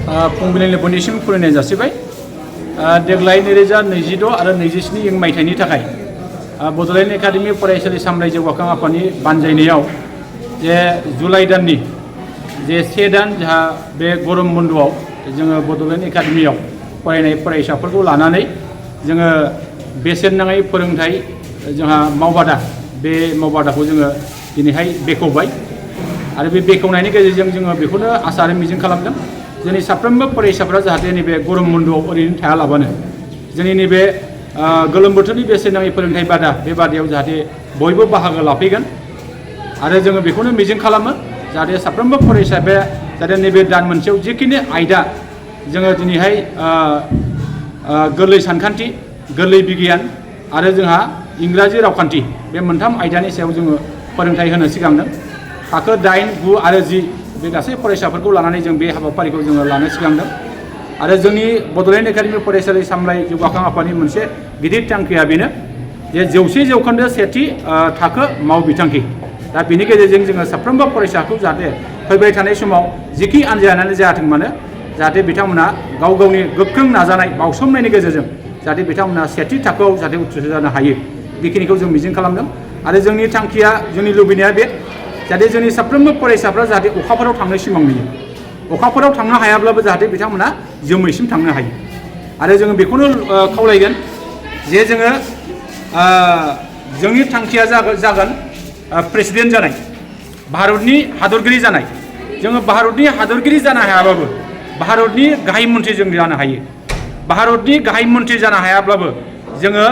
फुंबिलिनि बयनिसिम खुलुमनाय जासिबाय। देग्लाय 2026 आरो 27 मायथाइनि थाखाय बड'लेण्ड एकाडेमि फरायसालि सामलाय जौगाखां आफादनि बानजायनायाव जे जुलाइ दाननि जे 1 दान जोंहा बे गरम बन्द'आव जोङो बड'लेण्ड एकाडेमियाव फरायनाय फरायसाफोरखौ लानानै जोङो बेसेन नाङै फोरोंथाय जोंहा मावबादा बे मावबादाखौ जोङो दिनैहाय बेखेवबाय आरो बे बेखेवनायनि गेजेरजों जोङो बेखौनो आसा आरो मिजिं खालामदों जोंनि साफ्रोमबो फरायसाफोरा जाहाथे नैबे गरम बन्द'आव ओरैनो थायालाबानो जोंनि नैबे गोलोम बोथोरनि बेसेन नाङै फोरोंथाय बादा बे बादायाव जाहाथे बयबो बाहागो लाफैगोन आरो जोङो बेखौनो मिजिं खालामो जाहाथे साफ्रोमबो फरायसाया जाहाथे नैबे दान मोनसेयाव जिखिनि आयदा जोङो दिनैहाय गोरलै सानखान्थि गोरलै बिगियान आरो जोंहा इंराजि रावखान्थि बे मोनथाम आयदानि सायाव जोङो फोरोंथाय होनो सिगांदों। थाखो 8, 9 आरो 10 बे गासै फरायसाफोरखौ लानानै जों बे हाबाफारिखौ जोङो लानो सिगांदों आरो जोंनि बड'लेण्ड एकाडेमि फरायसालि सामलाय जौगाखां आफादनि मोनसे गिदिर थांखिया बेनो जे 100% सेथि थाखो माव बिथांखि। दा बेनि गेजेरजों जोङो साफ्रोमबो फरायसाखौ जाहाथे फैबाय थानाय समाव जिखि आनजादानो जायाथों मानो जाहाथे बिथांमोना गाव गावनि गोख्रों नाजानाय बावसोमनायनि गेजेरजों जाहाथे बिथांमोना सेथि थाखोआव जाहाथे उथ्रिसार जानो हायो बेखिनिखौ जों मिजिं खालामदों आरो जोंनि थांखिया जोंनि लुबैनाया बे जाहाथे जोंनि साफ्रोमबो फरायसाफ्रा जाहाथे अखाफोराव थांनो सिमां नुयो अखाफोराव थांनो हायाब्लाबो जाहाथे बिथांमोना जोमैसिम थांनो हायो आरो जोङो बेखौनो खावलायगोन जे जोङो जोंनि थांखिया जागोन प्रेसिडेन्ट जानाय भारतनि हादरगिरि जानाय जोङो भारतनि हादरगिरि जानो हायाबाबो भारतनि गाहाय मन्थ्रि जों जानो हायो भारतनि गाहाय मन्थ्रि जानो हायाब्लाबो जोङो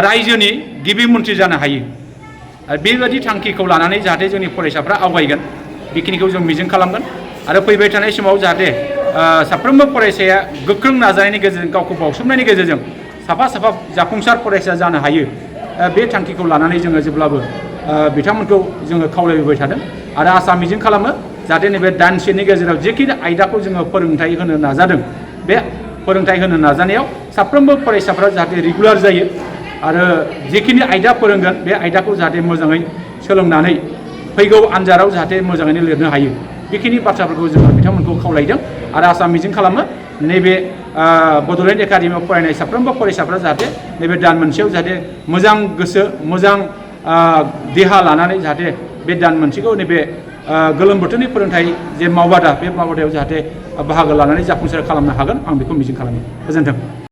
रायजोनि गिबि मन्थ्रि जानो हायो आरो बेबायदि थांखिखौ लानानै जाहाथे जोंनि फरायसाफ्रा आवगायगोन बेखिनिखौ जों मिजिं खालामगोन आरो फैबाय थानाय समाव जाहाथे साफ्रोमबो फरायसाया गोख्रों नाजानायनि गेजेरजों गावखौ बावसोमनायनि गेजेरजों साफा जाफुंसार फरायसा जानो हायो बे थांखिखौ लानानै जोङो जेब्लाबो बिथांमोनखौ जोङो खावलायबोबाय थादों आरो आसा मिजिं खालामो जाहाथे नैबे दानसेनि गेजेराव जिखिनि आयदाखौ जोङो फोरोंथाय होनो नाजादों बे फोरोंथाय होनो नाजानायाव साफ्रोमबो फरायसाफ्रा जाहाथे रेगुलार जायो आरो जिखिनि आयदा फोरोंगोन बे आयदाखौ जाहाथे मोजाङै सोलोंनानै फैगौ आनजादाव जाहाथे मोजाङैनो लिरनो हायो बेखिनि बाथ्राफोरखौ जोङो बिथांमोनखौ खावलायदों आरो आसा मिजिं खालामो नैबे बड'लेण्ड एकाडेमियाव फरायनाय साफ्रोमबो फरायसाफ्रा जाहाथे नैबे दान मोनसेयाव जाहाथे मोजां गोसो मोजां देहा लानानै जाहाथे बे दान मोनसेखौ नैबे गोलोम बोथोरनि फोरोंथाय जे मावबादा बे मावबादायाव जाहाथे बाहागो लानानै जाफुंसार खालामनो हागोन आं बेखौ मिजिं खालामो। गोजोन्थों।